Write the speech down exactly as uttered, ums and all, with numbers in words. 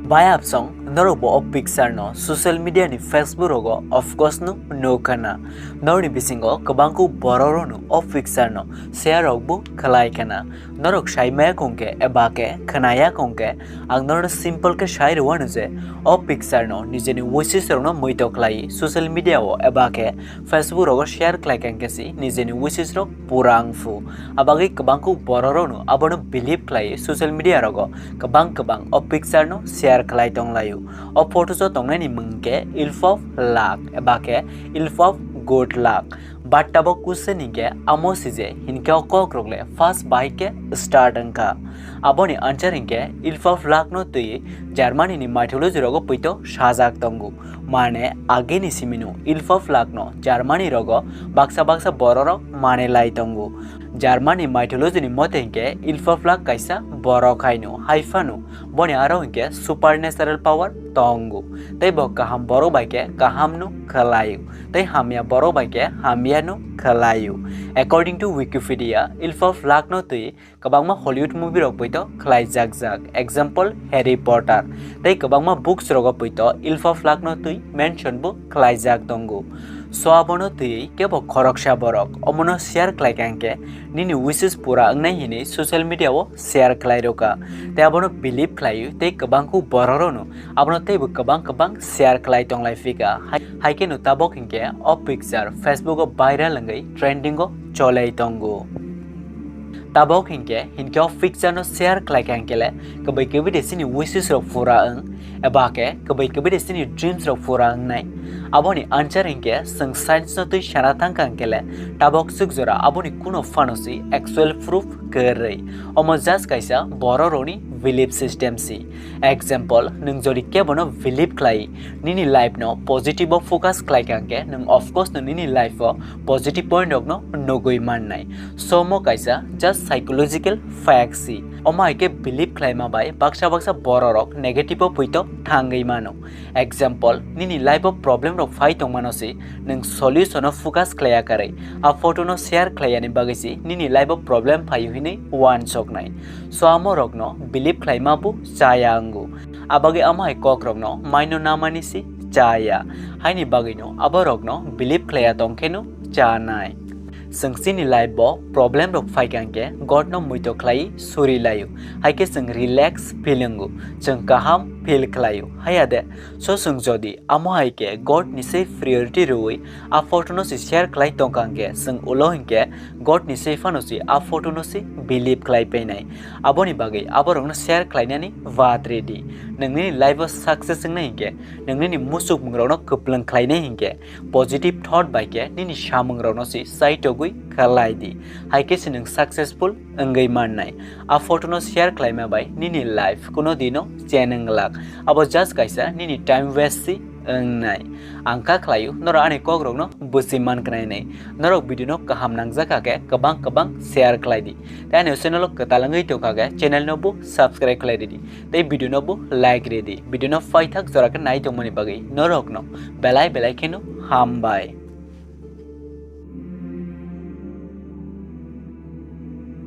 Bayapsong norokbo o picture no social media ni Facebook rogo of course no nukha na. Norni bisingo kwbangkuk borok rokno o picture no share rokbo khlai khana. Norok saimaya kongkhe eba khe khwnaya kongkhe ang norno simple khe sai rwano je o picture no nijeni wishes rokno muito khlai social media o eba khe Facebook rogo share khlai kha hwnkhe si nijeni wishes rok pura wngphu. Abagwi kwbangkuk borok rokno abono believe khlai social media rogo kwbang kwbang o picture no share khlai tonglaio. O photo o tongnani mung khe Elf of Luck eba khe Elf of Good Luck. But tabok question hinkhe amo sije hinkhe o kok rok le first bahai khe start wngkha. Aboni answer hinkhe Elf of Luck no twi Germany ni mythology rogo poito sajak tongo. Mane ageni simino Elf of Luck no Germany rogo baksa baksa borok rok mane lai tongo. Germany mythology ni mote hinkhe Elf of Luck kaisa borok haino, haiphano boni aro hinkhe supernatural power tongo. Tei bo kaham borok bai khe kaham no khlaio, tei hamya borok bai khe hamya no khlaio. According to Wikipedia, Elf of Luck no twi kwbangma Hollywood movie rok poito khlai jak jak, example Harry Potter, tei kwbangma books rogo poito Elf of Luck no twi mention bo khlai jak tongo. So abono twi kebo khoroksa borok omono share khlai kha hwnkhe nini wishes pura wngnai hinwi social media o share khlai rwkha, tei abono believe khlaiwi tei kwbangkuk borok rokno abono teibo kwbang kwbang share khlai tonglai phikha. Hai, hai kheno tabok hinkhe o picture Facebook o viral wngwi trending o cholai tongo. Tabok hinkhe, hinkhe o picture no share khlai kha hinkhe le, kwbwi kwbwi de chini wishes rok pura wng, eba khe kwbwi kwbwi de chini dreams rok pura wngnai. Aboni answer hinkhe chwng science no twi sana thang kha hinkhe le, tabok swk jora aboni kuno phano si actual proof kwrwi. Omo just kaisa borok rokni belief system si. Example, nwng jodi kebono believe khlai, nini life no positive o focus khlai kha hinkhe, nwng of course no nini life o positive point rok no nugwi mannai. So omo kaisa just psychological fact si. Omo hai khe believe khlaima bai baksa baksa borok rok negative o poito thangwi mano. Example, nini life o problem rok phai tongmano si, nwng solution o focus khlaiya karwi, a photo no share khlaiyani bagwi si nini life o problem phaio hinwi uansuknai. So amo rokno believe khlaima bo chaya wngo. Abagwi amo hai kok rokno maino namani si chaya. Haini bagwino abo rokno believe khlaiya tongkheno chanai. Chwng chini life bo problem rok phai kha hinkhe God no muito khlai suri laio. Hai khe chwng relax feel wngo, chwng kaham feel khlaio. Haiya de, so chwng jodi amo hai khe God ni se priority rwui a photo no si share khlai tongkha hinkhe chwng ulo hinkhe God ni se phano si a photo no si believe khlai painai. Aboni bagwi aborokno share khlainani baat ready. Nwng nini life o success wngnai hinkhe, nwng nini muchukmungrokno kwplwng khlainai hinkhe, positive thought bai khe nini samungrokno si saitogwi khlai di. Hai khe se nwng successful wngwi mannai. A photo no share khlaima bai nini life kuno dino change wnglak. Abo just kaisa nini time waste si wngnai. Ang kha khlaio, norok ani kokrokno bwswi man khnai nai. Norok video no kaham nangjak kha khe kwbang kwbang share khlai di. Tei ani channel o kwtal wngwi tongkha khe channel no bo subscribe khlai ridi. Tei video no bo like ridi. Video no paithak jora khe nai tongmani bagwi norokno belai belai kheno hambai.